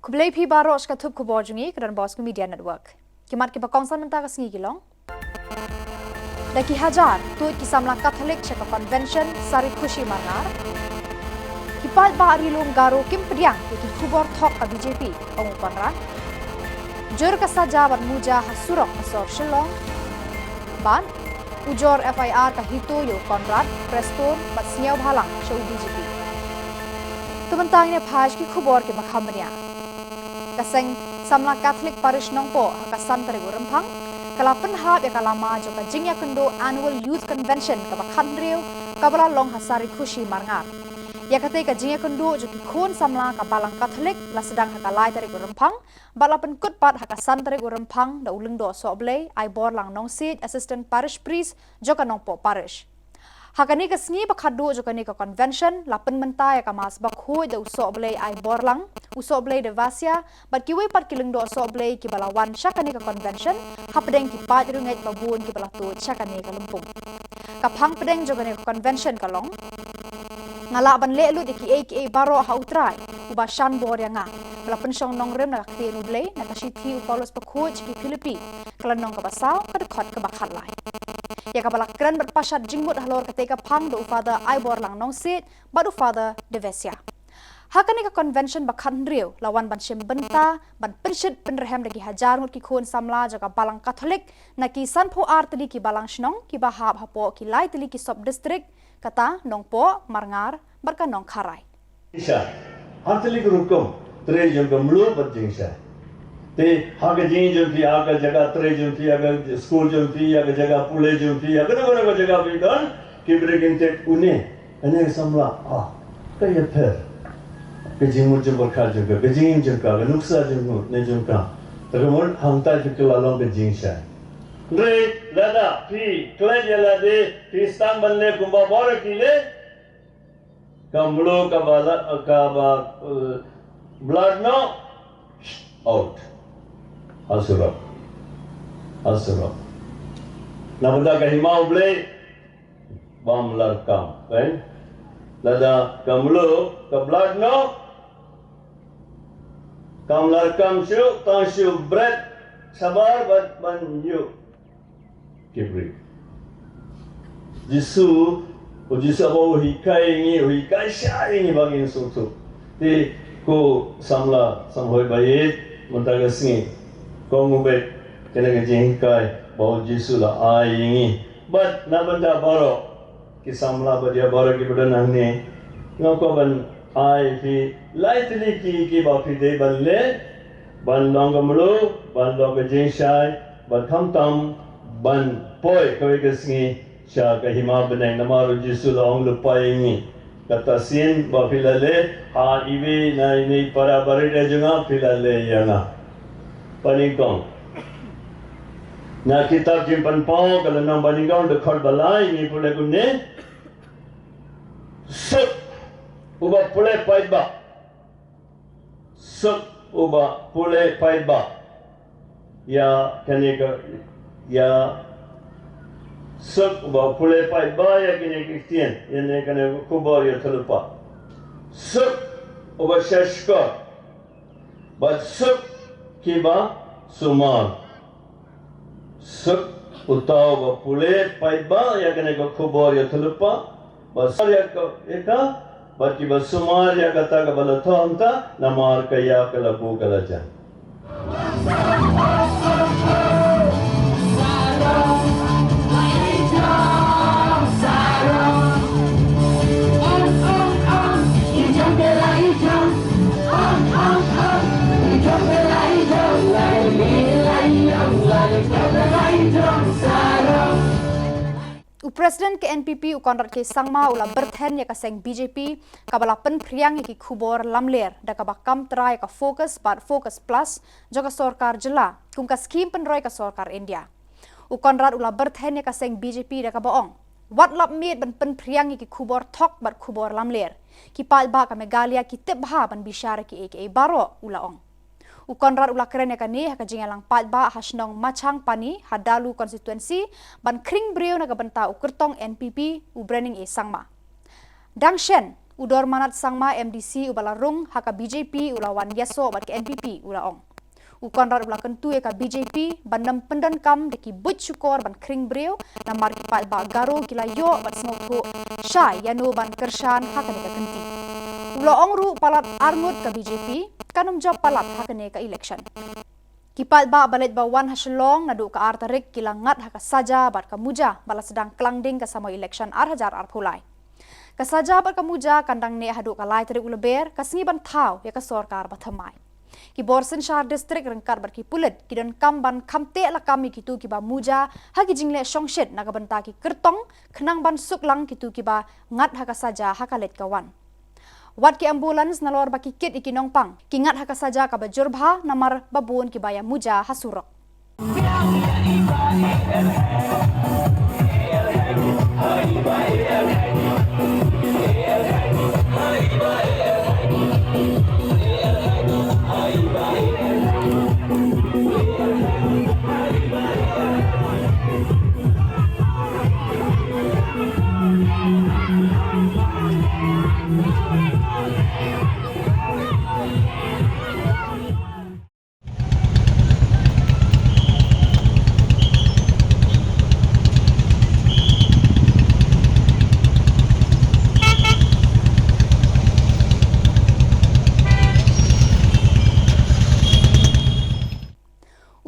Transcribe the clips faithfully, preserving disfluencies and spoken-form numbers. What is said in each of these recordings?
Khublei phi baroh sha ka thup khubor jong ngi ka Don Bosco Media Network. Ki mat kiba kongsan mynta ka sngi ki long: Da ki hajar tuid ki samla Katholik sha ka convention Sari Khushi Marngar. Ki paidbah ri lum Garo kim pdiang ïa ki khubor thok ka B J P, ong u Conrad. Jur ka saja bad muja ha surok ha sor Shillong. Bad ujor F I R ka HITO ïa u Conrad, Prestone bad Sniawbhalang sha u D G P. To mynta ngin ïa phai sha ki khubor kiba kham bniah. Ka seng samla Katholik Parish Nongpoh ha ka san tarik u Rymphang ka la pynhap ïa ka lama jong ka jingïakynduh Annual Youth Convention kaba khathynriew kaba la long ha Sari Khushi Marngar. Ïa katei ka jingïakynduh jong ki khun samla ka Balang Katholik la sdang ha ka lai tarik u Rymphang bad la pynkut pat ha ka san tarik u Rymphang da u Lyngdoh Sohblei Aiborlang Nongsiej, Assistant Parish Priest jong ka Nongpoh Parish. Ha kane ka sngi ba khatduh jong kane ka convention la pynmynta ïa ka Mass Bakhuid da u Sohblei Aiborlang, u Sohblei Devasia bad kiwei pat ki Lyngdoh Sohblei kiba la wan sha kane ka convention hapdeng ki paid riewngeit babun kiba la tuid sha kane ka lympung. Ka phang pdeng jong kane ka convention ka long: Nga lah ban leh lut ïa kiei kiei baroh ha U Trai uba shan bor ïa nga, ba la pynshong nongrim na ka ktien U Blei na ka shithi u Paulus Bakhuid sha ki Philippi, ka lynnong kaba saw, ka dkhot kaba khatlai. Ïa kaba la kren bad pashat jingmut halor katei ka phang da u Father Aiborlang Nongsiej bad u Father Devasia. Ha kane ka convention ba khathynriew la wan ban shim bynta ban pynshit pynrhem da ki hajar ngut ki khun samla jong ka Balang Katholik na ki sanphew ar tylli ki balang shnong kiba hap hapoh ki lai tylli ki sub district, kata Nongpoh, Marngar bad ka Nongkharai. Jingshai. Ar tylli ki rukom, trei jong ka mluh bad jingshai. Te ha ka jingim jong phi, ha ka jaka trei jong phi, ha ka skul jong phi, ha ka jaka pule jong phi, ha kano kano ka jaka phi don, ki briew kin tip une, une ka samla, ah, ka ïapher. Ka jingmut jingpyrkhat jong ka, ka jingim jong ka, ka nuksa jingmut ne jong ka. Te ka mut hangta phi kylla long ka jingshai. Hynrei lada phi klet ïa lade, phi sdang ban leh kumba baroh ki leh, ka mluh kaba la, kaba, eh, blood noh, out. Ha surok. Ha surok. Na bynta ka hima U Blei, bym lah kam, kan? Lada ka mluh ka blood noh, kam lah kam shuh, tang shu bret shabar bad ban ïuh. Ki briew. Jisu, u Jisu haba u hikai ïa ngi, u hikai shai ïa ngi ba ngin sngewthuh. Te ko samla samhoi ba ïeit, mynta ka sngi, ko ngubit kane ka jinghikai ba u Jisu la ai ïa ngi. Bad na bynta baroh ki samla bad ïa baroh kiba don hangne, nga kwah ban ai phi lai tylli ki, kiba phi dei ban leh, ban long ka mluh, ban long ka jingshai, bad khamtam ban poi kawei ka sngi sha ka hima bneng, namar u Jisu la ong lypa ïa ngi. Kata sien ba phi la leh ha iwei na ine i para barit jong nga, phi la leh ïa nga. Ba nyngkong, na kitab Jingpynpaw ka lynnong ba nyngkong, dkhot ba lai, ngi pule kumne: Suk uba pule paidbah. Suk uba pule paidbah ïa kane ka, ïa, suk uba pule paidbah ïa kane ka ktien, ïa ne kane ka khubor ïathuhlypa. Suk uba shahshkor, bad suk kiba sumar. Suk uta uba pule paidbah ïa kane ka khubor ïathuhlypa, ba sumar ïa ka, ïa ka, bad kiba sumar ïa kata kaba la thoh hangta, namar ka ïa ka la buh ka la jan. U President ka N P P u Conrad K Sangma u la byrthen ïa ka seng B J P kaba la pynphriang ïa ki khubor lamler da kaba kam trai ïa ka Focus bad Focus Plus jong ka sorkar jylla kum ka skhim pynroi ka sorkar India. U Conrad u la byrthen ïa ka seng B J P da kaba ong, wat lap miet ban pynphriang ïa ki khubor thok bad khubor lamler. Ki paidbah ka Meghalaya ki tip bha ban bishar ïa kiei kiei baroh, u la ong. U Conrad u la kren ïa kane ha ka jingïalang paidbah ha shnong Machang Pani ha Dalu constituency ban khring briew na ka bynta u kyrtong N P P u Brening A Sangma. Dang shen, U Dormanat Sangma, M D C, uba la rung ha ka B J P u la wan ïasoh bad ka N P P, u la ong. U Conrad u la kyntu ïa ka B J P ban nym pyndonkam da ki buit shukor ban khring briew, namar ki paidbah Garo ki la ïoh bad sngewthuh shai ïano ban kyrshan ha kane ka kynti. U la ong ruh palat arngut ka B J P kan ym jop palat ha kane ka election. Ki paidbah ba leit ba wan ha Shillong naduh ka ar tarik ki la ngat ha ka saja bad ka muja ba la sdang klang ding ka samoi election ar hajar arphew lai. Ka saja bad ka muja kan dang neh haduh ka lai tarik u Lber, ka sngi ban thaw ïa ka sorkar ba thymmai. Ki bor synshar district ryngkat bad ki pulit ki donkam ban kham teh lakam ïa kito kiba muja ha ki jingleh shongshit na ka bynta ki kyrtong khnang ban suk lang kito kiba ngat ha ka saja ha ka leit ka wan. Wat ki ambulance nalor ba ki kit ïa ki nongpang, ki ngat ha ka saja kaba jur bha namar ba bun kiba ïa muja ha surok.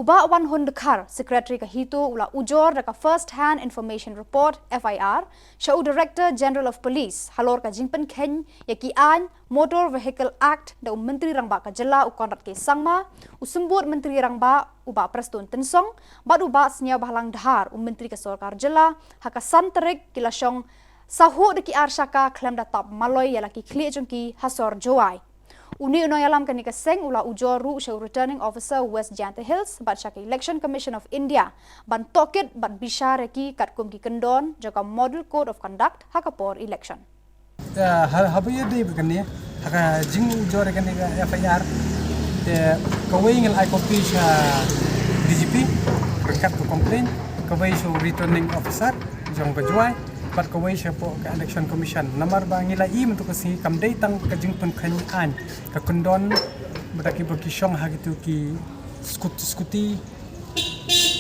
U Bah Wanhun Dkhar, Secretary ka HITO, u la ujor da ka First Hand Information Report, F I R, sha u Director General of Police halor ka jingpynkheiñ ïa ki aiñ Motor Vehicle Act da u Myntri Rangbah ka jylla u Conrad K Sangma, u Symbud Myntri Rangbah u Bah Prestone Tynsong bad u Bah Sniawbhalang Dhar, u Myntri ka Sorkar Jylla, ha ka san tarik ki la shong sahuh da ki ar shaka khlem da tap maloi ïa la ki khlieh jong ki ha sor Jowai. Une u nongïalam kane ka seng u la ujor ruh sha u Returning Officer West Jaintia Hills bad sha ka Election Commission of India ban tohkit bad bishar ïa ki katkum ki kyndon jong ka Model Code of Conduct ha ka por election. Eh, ha, haba ïadei bad kane, ha ka jingujor ïa kane ka F I R, te kawei ngi la ai copy sha D G P ryngkat ka complaint, kawei sha u Returning Officer jong ka Jowai, bad kawei shapoh ka Election Commission. Namar ba ngi la ïohi mynta ka sngi kam dei tang ka jingpynkheiñ aiñ, ka kyndon ba da kiba ki shong ha kito ki scooty, scooty,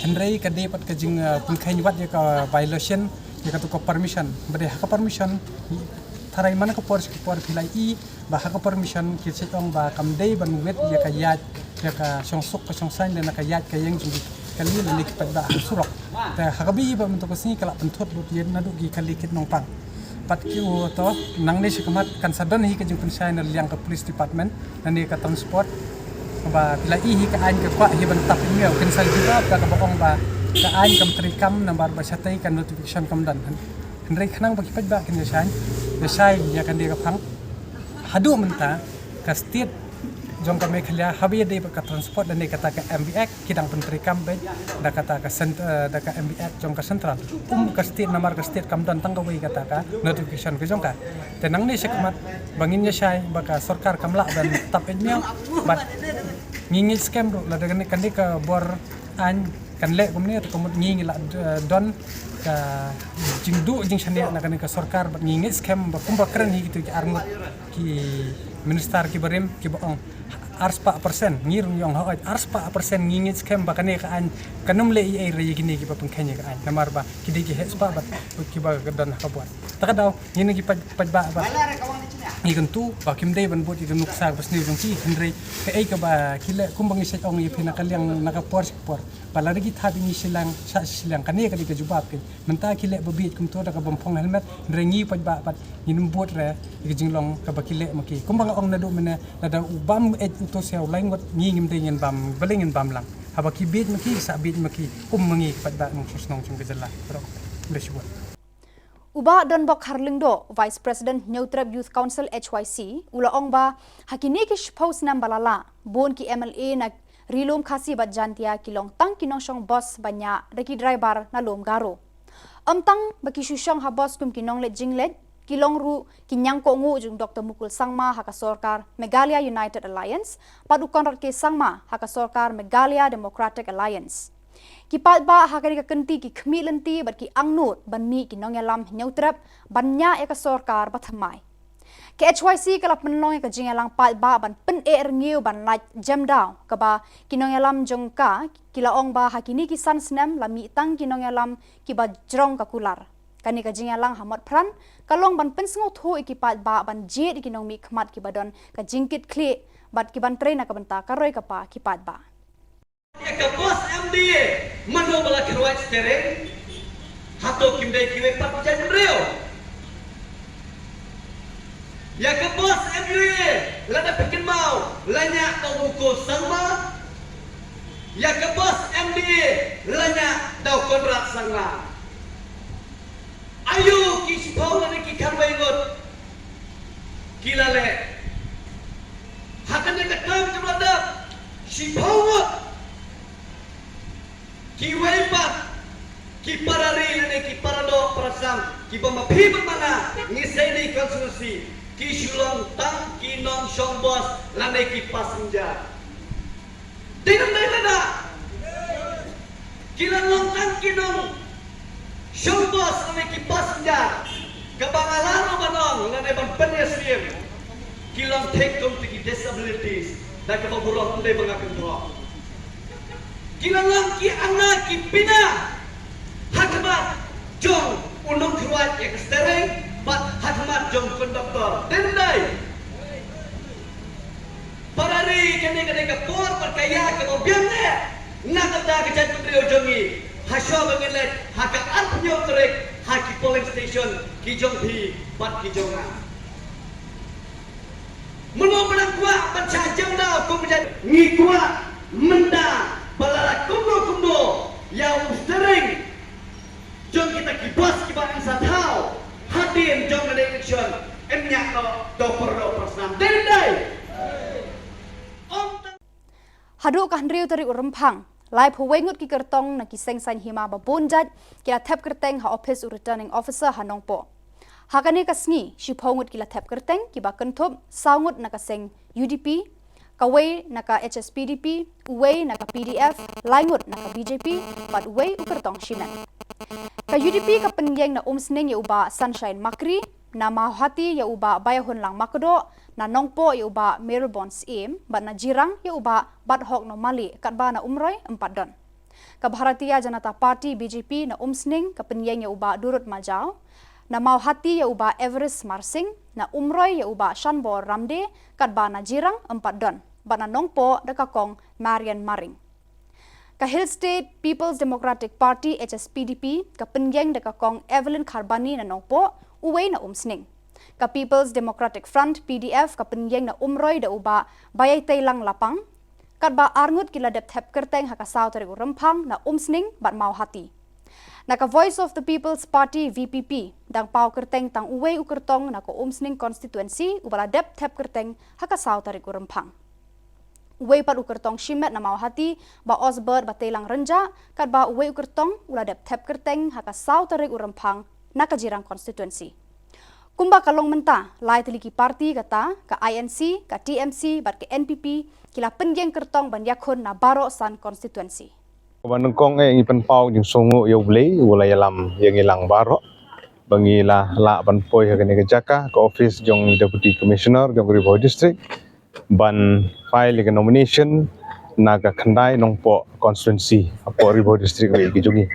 hynrei ka dei pat ka jing, eh, pynkheiñ wat ïa ka violation ïa kato ka permission. Ba dei ha ka permission, tharai man ka por sha ka por phi la ïohi ba ha ka permission ki shait ong ba kam dei ban wit ïa ka ïaid, ïa ka shongsuk ka shongsaiñ lane ka ïaid ka ïeng jong ki kali lane ki paidbah ha surok. Te ha kaba ïohi ba mynta ka sngi ka la pynthut lut ïa naduh ki kali kit nongpang. Pat ki u to, nangne shakhmat kan sa don hi ka jingpynshai na liang ka police department, lane ka transport. Ba phi la ïohi hi ka aiñ ka kwah hi ban tap ïa u, kin sa jubab da kaba ong ba ka aiñ kam treikam namar ba shatei ka notification kam don. Hynrei khnang ba ki paidbah kin ïa shai, ïa shai ïa kane ka phang. Haduh mynta ka state jong ka Meghalaya haba ïadei bad ka transport lane kata ka M V Act, ki dang pyntreikam beit da kata ka cent-, eh, da ka M V Act jong ka central. Kum ka state, namar ka state kam don tang kawei kata ka notification ka jong ka. Te nangne shakhmat ba ngin ïa shai ba ka sorkar kam lah ban tap ïa miaw bad ngi ngeit skhem ruh lada kane, kane ka bor aiñ kan leh kumne, te ka mut ngi ngi lah, eh, don ka jingduh jingshaniah na kane ka sorkar bad ngi ngeit skhem ba kumba kren hi kito ki arngut ki minister kiba rim kiba ong arspah percent, ngi ruh ngi ong hooid arspah percent, ngi ngeit skhem ba kane ka aiñ kan ym leh ei ei re ïa kine kiba pynkheiñ ïa ka aiñ namar ba ki dei ki heh spah bad kiba ka don ha ka bor. Ta ka daw ngin ki paid, paidbah bad ngi kyntu ba kim dei ban bud ïa ka nuksa kaba sniew jong ki, hynrei kaei kaba ki leh kumba ngi shait ong ïa phi na ka liang na ka por sha ka por. Ba lada ki thap ïa ngi shiliang, shah shiliang, kane ka dei ka jubab kein. Mynta ki leh ba bieit kumto da ka bym phong helmet, hynrei ngi paidbah pat ngin ym bud re ïa ka jinglong kaba ki leh ma ki. Kumba nga ong naduh mynne, lada u bam eit uto siaw lai ngut, ngi ngim dei ngin bam, balei ngin bam lang. Haba ki bieit ma ki, sa bieit ma ki, kum ma ngi paidbah nongshong shnong jong ka jylla. Ro, khublei shibun. U Bah Donbok Kharlyngdoh, Vice President Hynñiewtrep Youth Council, H Y C, u la ong ba ha kine ki shiphew snem ba la lah, bun ki M L A na Ri Lum Khasi bad Jaintia ki long tang ki nongshong bos ba ñiah da ki driver na lum Garo. Ym tang ba ki shu shong ha bos kum ki nongleit jingleit, ki long ruh ki ñiangkohnguh jong u Doktor Mukul Sangma ha ka sorkar Meghalaya United Alliance bad u Conrad K Sangma ha ka sorkar Meghalaya Democratic Alliance. Ki paidbah ha kane ka kynti ki khmih lynti bad ki angnud ban mih ki nongïalam Hynñiewtrep ban ñiah ïa ka sorkar ba thymmai. Ka H Y C ka la pynlong ïa ka jingïalang paidbah ban pyneh rngiew ban lait jem daw, kaba ki nongïalam jong ka ki la ong ba ha kine ki san snem la mih tang ki nongïalam kiba jrong ka kular. Kane ka jingïalang ha Motphran ka long ban pynsngewthuh ïa ki paidbah ban jied ïa ki nongmihkhmat kiba don ka jingkitkhlieh bad ki ban trei na ka bynta ka roi ka par ki paidbah. Ïa ka bos M D A, mano ba la kyrwai steering? Hato kim dei kiwei pat ki jaitbynriew? Ïa ka bos M D A, lada phi kynmaw, la ñiah da u Mukul Sangma. Ïa ka bos M D A, la ñiah da u Conrad Sangma. Aïu ki shiphew lane ki khatwei ngut ki la leh? Ha kane ka term kaba la dep, shiphew ngut. Kiwei pat ki para ri lane ki para doh para sam kiba ma phi bad ma nga, ngi shane constituency, ki shu long tang ki nongshong bos lane ki passenger. Dei ne ym dei lada ki la long tang ki nongshong bos lane ki passenger, kaba nga lah ruh ban ong lane ban pynïasyriem, ki long thik kum ki disabilities, da kaba burom, ym dei ba nga kynthok. Ki la long ki angna ki pina ha khmat jong u nongkyrwai ïa ka steering bad ha khmat jong u conductor. Dei ne ym dei? Para ri, kane ka dei ka por bad ka ïa kaba biang eh na ka bynta ka jaitbynriew jong ngi. Ha shuwa ba ngin leit ha ka arphew hynñiew tarik ha ki polling station ki jong phi bad ki jong nga. Mano ba dang kwah ban shah jem daw kum ka jait? Ngi kwah mynta ba lada kumno kumno ïa u steering jong kita ki bos kiba yn sa thaw hadien jong ka election, yn ñiah noh da u para doh para sam. Dei ne ym dei? Ym tang. Haduh ka hynriew tarik u Rymphang, laiphew wei ngut ki kyrtong na ki seng saiñ hima ba bun jait ki la thep kyrteng ha ophis u Returning Officer ha Nongpoh. Ha kane ka sngi, shiphew ngut ki la thep kyrteng, kiba kynthup saw ngut na ka seng U D P, kawei na ka H S P D P, uwei na ka P D F, lai ngut na ka B J P bad uwei u kyrtong shimet. Ka U D P ka pynïeng na Umsning ïa u Bah Sunshine Makri, na Mawhati ïa u Bah Baiahunlang Makdoh, na Nongpoh ïa u Bah Mayralborn Syiem bad na Jirang ïa u Bah Bathok Nomali, katba na Umroi ym pat don. Ka Bharatiya Janata Party, B J P, na Umsning ka pynïeng ïa u Bah Durut Majaw, na Mawhati ïa u Bah Everest Marsing, na Umroi ïa u Bah Shanbor Ramde, katba na Jirang ym pat don bad na Nongpoh da ka Kong Marian Maring. Ka Hill State People's Democratic Party, H S P D P, ka pynïeng da ka Kong Evelyn Kharbani na Nongpoh, uwei na Umsning. Ka People's Democratic Front, P D F, ka pynïeng na Umroi da u Bah Baiaiteilang Lapang. Katba ar ngut ki la dep thep kyrteng ha ka saw tarik u Rymphang na Umsning bad Mawhati. Na ka Voice of the People's Party, V P P, dang paw kyrteng tang uwei u kyrtong na ka Umsning constituency uba la dep thep kyrteng ha ka saw tarik u Rymphang. Uwei pat u kyrtong shimet na Mawhati, Bah Osbert Bateilang Rynjah, katba uwei u kyrtong u la dep thep kyrteng ha ka saw tarik u Rymphang na ka Jirang constituency. Kumba ka long mynta, lai tylli ki party kata, ka I N C, ka T M C bad ka N P P, ki la pynïeng kyrtong ban ïakhun na baroh san constituency. Kaba nyngkong eh ngi pynpaw jingsngewnguh ïa U Blei uba la ïalam ïa ngi lang baroh ba ngi la lah ban poi ha kane ka jaka, ka office jong Deputy Commissioner jong ka Ri Bhoi District, ban file ïa ka nomination na ka Khyndai Nongpoh constituency hapoh Ri Bhoi District, ri ki jong ngi.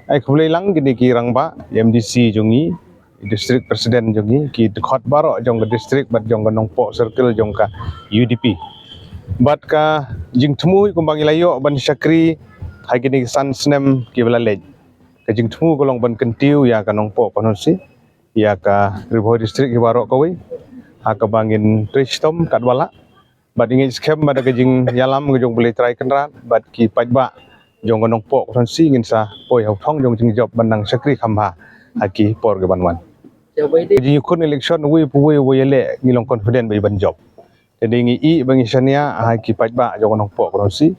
Ai khublei lang kine ki rangbah, M D C jong ngi, District President jong ngi, ki dkhot baroh jong ka district bad jong ka Nongpoh Circle jong ka U D P. Bad ka jingthmu kumba ngi la ïoh ban shakri ha kine ki san snem kiba la leit, ka jingthmu ka long ban kyntiew ïa ka Nongpoh constituency, ïa ka Ri Bhoi District hi baroh kawei ha kaba ngin trei shitom katba lah. Bad ngi ngeit skhem ba da ka jingïalam ka jong U Blei Trai Kynrad bad ki paidbah jong ka Nongpoh constituency ngin sa poi ha u thong jong jingjop ban nang shakri kham bha ha ki por ki ban wan. Ka jingïakhun election uwei pa uwei uba ïaleh ngi long confident ba i ban jop. Te dei ngi ïeh ba ngi shaniah ha ki paidbah jong ka Nongpoh constituency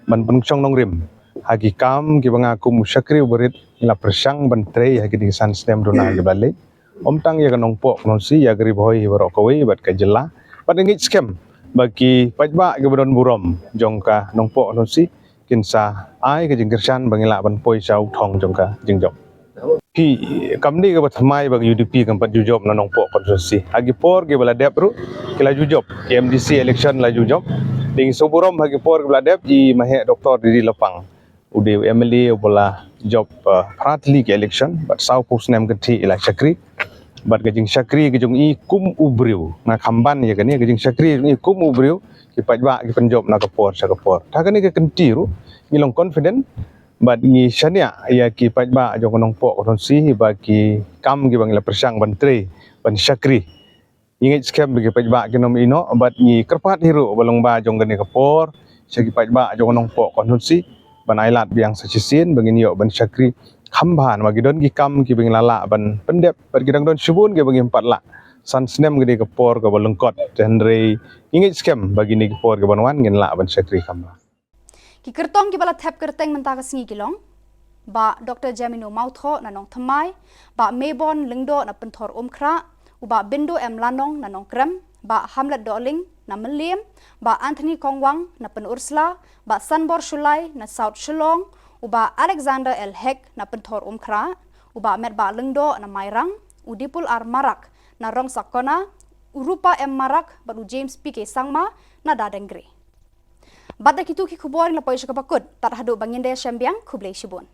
ban pynshong nongrim ha ki kam kiba nga kum u shakri uba rit ngi la pyrshang ban trei ha kine ki san snem duna kiba la leit. Ym tang ïa ka Nongpoh constituency, ïa ka Ri Bhoi hi baroh kawei bad ka jylla. Bad ngi ngeit skhem ba ki paidbah kiba don burom jong ka Nongpoh constituency kin sa ai ka jingkyrshan ba ngi lah ban poi sha u thong jong ka jingjop. Phi, kam dei kaba thymmai ba ka U D P kam pat ju jop na Nongpoh constituency. Ha ki por kiba la dep ruh ki la ju jop, ki M D C election la ju jop. Dei ngi sngewburom ha ki por kiba la dep i Maheh Doctor D D Lapang, u dei u M L A uba la jop, uh, phra tylli ki election bad sawphew snem kynthih i la shakri. Bad ka jingshakri ka jong i kum u briew, nga kham ban ïa kane, ka jingshakri ka jong i kum u briew, ki paidbah ki pynjop na ka por sha ka por. Te ha kane ka kynti ruh ngi long confident bad ngi shaniah ïa ki paidbah jong ka Nongpoh constituency ba ki kam kiba ngi la pyrshang ban trei, ban shakri, ngi ngeit skhem ba ki paidbah kin ym ïehnoh. Bad ngi kyrpad hi ruh ba long ba jong kane ka por sha ki paidbah jong ka Nongpoh constituency ban ailad biang sa shisien ba ngin ïoh ban shakri kham bha, namar ki don ki kam kiba ngi la lah ban pyndep bad ki dang don shibun kiba ngim pat lah. San snem ka dei ka por kaba lyngkot, te hynrei ngi ngeit skhem ba kine ki por kiban wan ngin lah ban shakri kham bha. Ki kyrtong kiba la thep kyrteng mynta ka sngi ki long: Bah Doctor Jemino Mawthoh na Nongthymmai, Bah Maybon Lyngdoh na Pynthor Umkhrah, u Bah Bindo M Lanong na Nongkrem, Bah Hamlet Dohling na Mylliem, Bah Anthony Kongwang na Pynursla, Bah Sanbor Shullai na South Shillong, u Bah Alexander L Hek na Pynthor Umkhrah, u Bah Metbah Lyngdoh na Mairang, u Dipul R Marak na Rongsakona, u Rupa M Marak bad u James P K Sangma na Dadengri. Bad da kitu ki khubor ngi la poi sha kaba kut, tad haduh ba ngin da ïashem biang, khublei shibun.